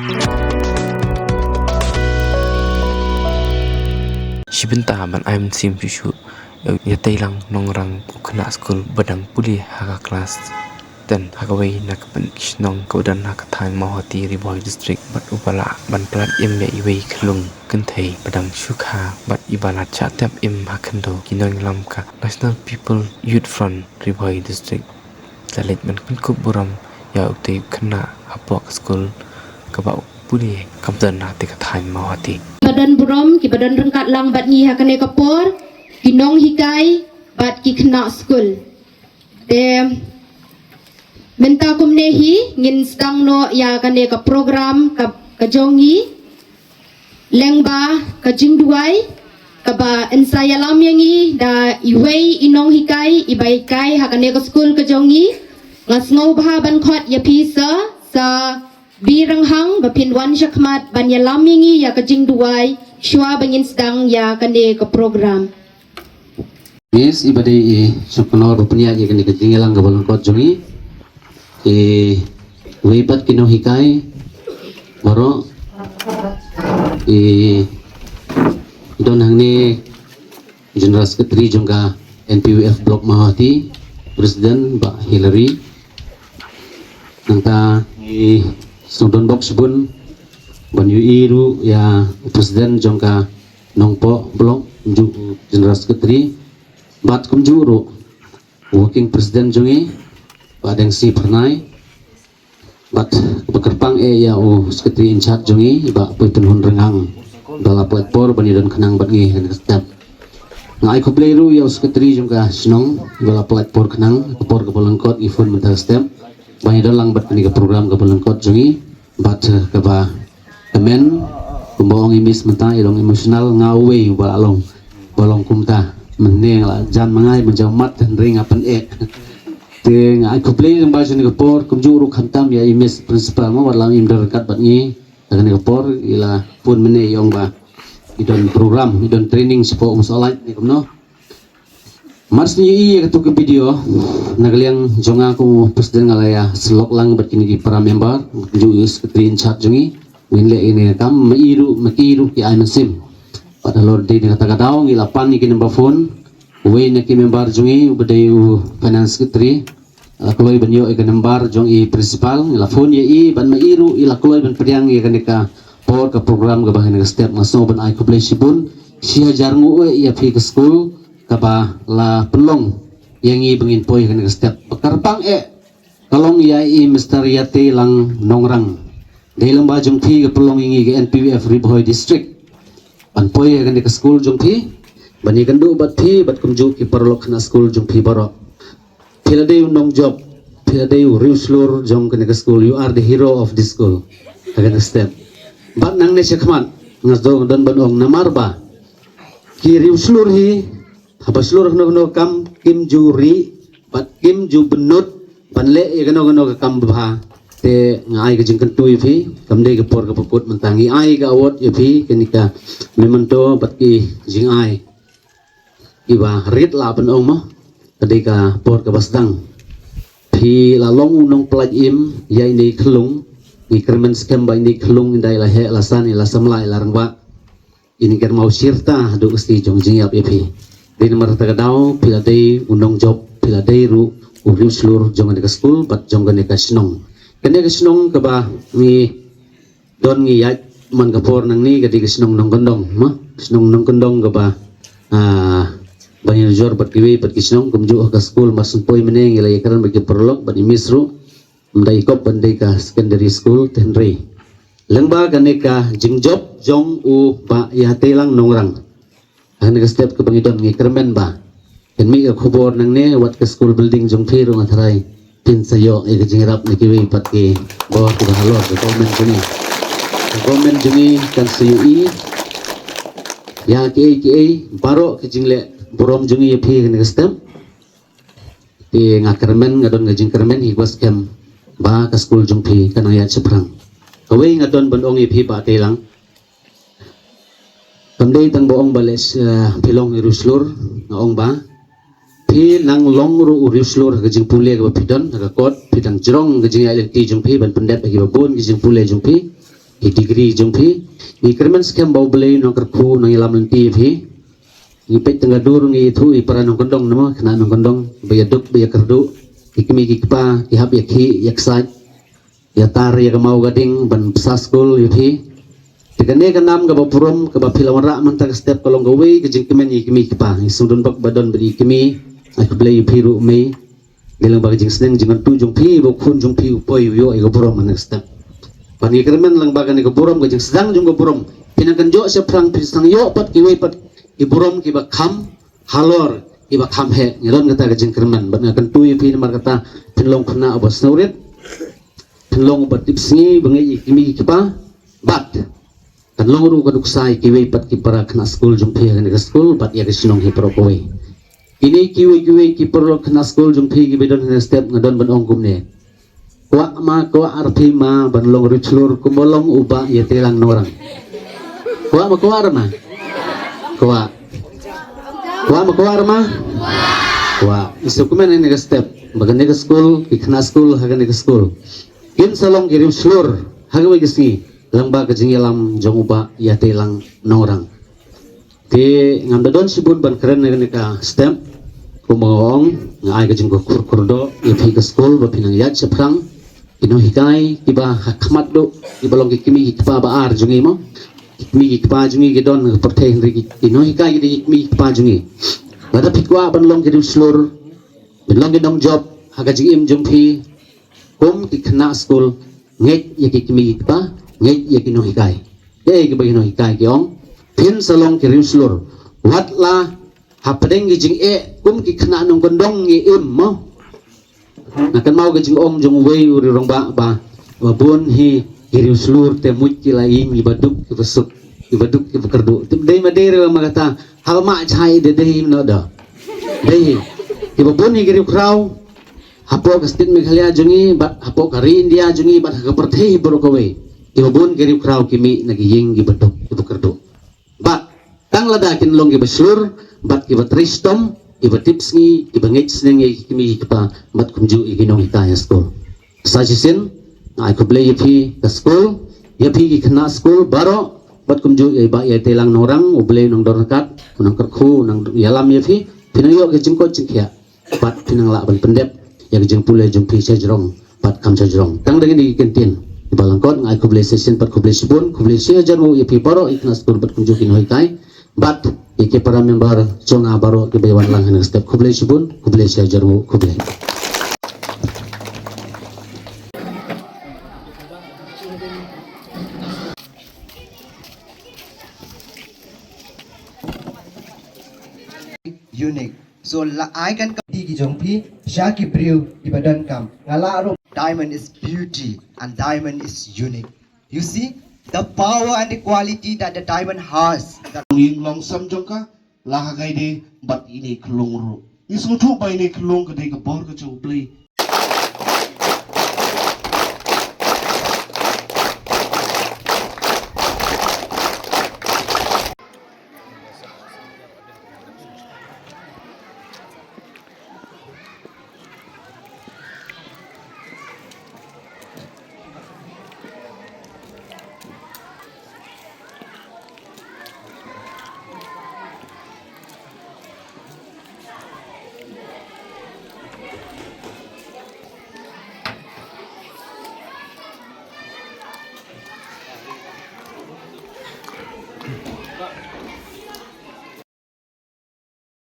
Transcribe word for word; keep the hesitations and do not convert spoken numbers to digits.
Shi bynta ban ai mynsiem shuh shuh ïa u Ïateilang Nongrang, u khynnah skul ba dang pule ha ka klas ten ha kawei na ka pyn-, shnong kaba don ha ka thaiñ Mawhati, Ri Bhoi District, bad uba lah ban pyllait im ïa iwei i khyllung kynthei ba dang shu kha bad iba la shah tep im ha khyndew ki nongïalam ka National People Youth Front Ri Bhoi District. La leit ban pynkup burom ïa utei u khynnah hapoh ka skul kaba u pule, kam don ha katei ka thaiñ Mawhati. Ba don burom, kiba don ryngkat lang bad ngi ha kane ka por, ki nonghikai bad ki khynnah skul. Te mynta kumne hi ngin sdang noh ïa kane ka program ka, ka jong ngi, lyngba ka jingduwai kaba yn sa ïalam ïa ngi da iwei i nonghikai iba hikai ha kane ka skul ka jong ngi. Nga sngewbha ban khot ïa phi sir, Sir B. Ranghang, ba phin wan shakhmat ban ïalam ïa ngi ïa ka jingduwai shuwa ba ngin sdang ïa kane ka program. Miss, iba dei i Suknor ba pynïaid ïa kane ka jingïalang kaba lyngkot jong ngi. Iwei pat ki nonghikai baroh, i don hangne General Secretary jong ka N P Y F Block Mawhati, President Bah Hillary. Nangta i sngewdon bok shibun ban ïohi ruh ïa u President jong ka Nongpoh Block, kumjuh General Secretary, bad kumjuh ruh Working President jong ngi, Bah Dengsi Phyrnai, bad ba kyrpang eh ïa u Secretary in charge jong ngi, Bah Puipynhun Ryngang, ba la pynlait por ban ïadon khnang bad ngi ha kane ka step. Nga ai khublei ruh ïa u Secretary jong ka shnong, ba la pynlait por khnang, ka por kaba lyngkot ngi phone mynta ka step ban ïadon lang bad kane ka program kaba lyngkot jong ngi. Bad, eh, kaba kmen, kumba ong i Miss mynta, i long emotional, nga uwei uba la long, ba long kumta. Mynne nga la jan ma nga, i mynjang mat hynrei nga pyneh. Te nga ai khublei lyngba jong kane ka por, kumjuh ruh khamtam ïa i Miss Principal mo, wat la im don ryngkat bad ngi ha kane ka por, i la phone mynne i ong ba i don program, i don training shapoh Umsohlait ne kumno. Mar shu ïohi ïa katu ka video, na ka liang jong nga kum u President nga la ïa syllok lang bad kine ki para member, kumjuh u Secretary in charge jong ngi, ngin leh ïa kane ka kam, ma i ruh, ma ki ruh ki ai mynsiem. Bad halor dei na kata ka daw ngi la pan ïa ki number phone, uwei na ki member jong ngi uba dei u Finance Secretary, la kloi ban ïoh ïa ka number jong i Principal, ngi la phone ïa i, bad ma i ruh i la kloi ban pdiang ïa kane ka por ka program kaba ha kane ka step. Nga sngew ban ai khublei shibun, shi hajar nguh eh ïa phi ka skul, kaba la pynlong ïa ngi ba ngin poi ha kane ka step. Ba kyrpang eh ka long ïa i Mister Ïateilang Nongrang, dei lyngba jong phi ka pynlong ïa ngi ka N P Y F Ri Bhoi District ban poi ha kane ka skul jong phi, ban ïakynduh bad phi bad kumjuh ki paralok khynnah skul jong phi baroh. Phi la dei u nongjop, phi la dei u riewshlur jong kane ka skul, you are the hero of this school. Ha kane ka step. Bad nangne shakhmat nga sdang don ban ong namar ba ki riewshlur hi, haba shlur kano kano ka kam, kim ju rieh bad kim ju bynnud ban leh ïa kano kano ka kam babha. Te nga ai ka jingkyntu ïa phi, kam dei ka por kaba kut mynta, ngi ai ka award ïa phi, kane ka memento bad ki jingai kiba rit lah ban ong mo, ka dei ka por kaba sdang. Phi la long u nongpynlait im ïa ine i khyllung, ngi kyrmen skhem ba ine i khyllung, ynda i la heh la san, i la samla, i la rangbah, in ker maw shirta haduh ka sngi jong jingïap ïa phi. Dei namar kata ka daw phi la dei u nongjop, phi la dei ruh u riewshlur jong kane ka skul bad jong kane ka shnong. Kane ka shnong kaba ngi don ngi ïaid man ka por nangne ka dei ka shnong Nongkyndong, ma? Shnong Nongkyndong kaba, ah, ba ngi nujor bad kiwei bad ki shnong, kumjuh ha ka skul mar shu poi mynne ngi la ïakren bad ki paralok bad i Miss ruh. Ym dei kop ban dei ka secondary school, te hynrei lyngba kane ka jingjop jong u Bah Ïateilang Nongrang, ha kane ka step kaba ngi don, ngi kyrmen ba kan mih ka khubor nangne, wat ka school building jong phi ruh nga tharai phin sa ïoh ïa ka jingïarap na kiwei pat ki bor kiba halor ka government jong ngi. Ka government jong ngi kan sa ïohi ïa kiei kiei baroh ki jingleh burom jong ngi ïa phi ha kane ka step. Te nga kyrmen, nga don ka jingkyrmen hi, nga skhem ba ka skul jong phi kan nang ïaid shaphrang. Kawei nga don ban ong ïa phi Bah Teilang. Kam dei tang ba ong ba leh, eh, phi long i riewshlur, nga ong ba phi nang long ruh u riewshlur ha ka jingpule kaba phi don, ha ka kot, phi dang jrong ka jingïaid lynti jong phi ban pyndep ha kiba bun ki jingpule jong phi. i degree jong phi. Ngi kyrmen skhem ba U Blei u nang kyrkhu, u nang ïalam lynti ïa phi. Ngi peit tang ka dur ngi ïathuh ïa i para nongkyndong, namar khynnah nongkyndong ba ïaduk ba ïakyrduh, ki kmie ki kpa ki hap ïakhih ïaksaid, ïatar ïa ka maw ka ding ban pynshah skul ïa phi. Te kane ka nam kaba burom kaba phi la wanrah mynta ka step ka long kawei ka jingkmen ïa i kmie i kpa. Ngi sngewdon bok ba don bad i kmie. Ai khublei ïa phi ruh mei. Dei lyngba ka jingsneng jingkyntu jong phi ba u khun jong phi u poi u ïoh ïa ka burom ha kane ka step. Bad ngi kyrmen lyngba kane ka burom, ka jingsdang jong ka burom, phin nang kynjoh shaphrang, phin sdang ïoh pat kiwei pat ki burom kiba kham halor kiba kham heh. Ngi don kata ka jingkyrmen bad nga kyntu ïa phi namar kata phin long khynnah uba sngewrit, phin long uba tipsngi, ba ngeit ïa i kmie i kpa. Bad kan long ruh ka nuksa ïa kiwei pat ki para khynnah skul jong phi ha kane ka skul bad ïa ka shnong hi baroh kawei. Kine kiwei kiwei ki para khynnah skul jong phi kiba don ha kane ka step nga don ban ong kumne. Kwah ma kwah ar phi ma ban long riewshlur kumba long u Bah Ïateilang Nongrang. Kwah ma kwah ar ma? Kwah. Kwah ma kwah ar ma? Kwah. Ngi sngewkmen ha kane ka step ba kane ka skul, ki khynnah skul ha kane ka skul kin sa long ki riewshlur ha kawei ka sngi lyngba ka jingïalam jong u Bah Ïateilang Nongrang. Te ngam da don shibun ban kren ha kane ka step. Kumba nga ong, nga ai ka jingkyrkhu kyrdoh ïa phi ka skul ba phin nang ïaid shaphrang. Ki nonghikai kiba ha khmat duh, kiba long ki kmie ki kpa ba ar jong ngi mo. Ki kmie ki kpa jong ngi ki don ha ka pyrthei hynrei ki, ki nonghikai ki dei ki kmie ki kpa jong ngi. Lada phi kwah ban long ki riewshlur, ban long ki nongjop ha ka jingim jong phi, kum ki khynnah skul, ngeit ïa ki kmie ki kpa, ngeit ïa ki nonghikai. Ïa kiba ki nonghikai ki ong, phin sa long ki riewshlur. Wat la hapdeng ki jingeh kum ki khynnah nongkyndong ngi im mo. Nga kynmaw ka jingong jong uwei u riewrangbah ba, ba bun hi ki riewshlur te mut ki la im, kiba duk kiba suk, kiba duk kiba kyrduh. Te dei ma dei re ma kata, haba mah jhai dei dei im noh da. Dei hi kiba bun hi ki riewkhraw hapoh ka state Meghalaya jong ngi bad hapoh ka ri India jong ngi bad ha ka pyrthei baroh kawei. Kiba bun ki riewkhraw ki mih na ki ïing kiba duk kiba kyrduh. Bad tang lada kin long kiba shlur bad kiba trei shitom, kiba tipsngi, kiba ngeit sneng ïa ki kmie ki kpa bad kumjuh ïa ki nonghikai ha skul. Sa shisien nga ai khublei ïa phi ka skul, ïa phi ki khynnah skul baroh bad kumjuh ïa i Bah Ïateilang Nongrang, U Blei u nang don ryngkat, u nang kyrkhu, u nang ïalam ïa phi, phin nang ïoh ka jingkoit jingkhiah. Bad phin nang lah ban pyndep ïa ka jingpule jong phi sha jrong bad kham sha jrong. Tang da kine ki kyntien kiba lyngkot nga ai khublei shisien bad khublei shibun, khublei shi hajar nguh ïa phi baroh ïa ki khynnah skul bad kumjuh ki nonghikai bad ïa ki para member jong nga baroh kiba ïa wan lang ha kane ka step. Khublei shibun, khublei shi hajar nguh, khublei. Unique. So la ai kan ka di ki jong phi sha ki briew kiba donkam. Nga la ruh. Diamond is beauty and diamond is unique. You see the power and the quality that the diamond has. That ïing long sam jong ka la ha kai de bad ine ka long ruh. Ngi sngewthuh ba ine ka long ka dei ka bor ka jong U Blei.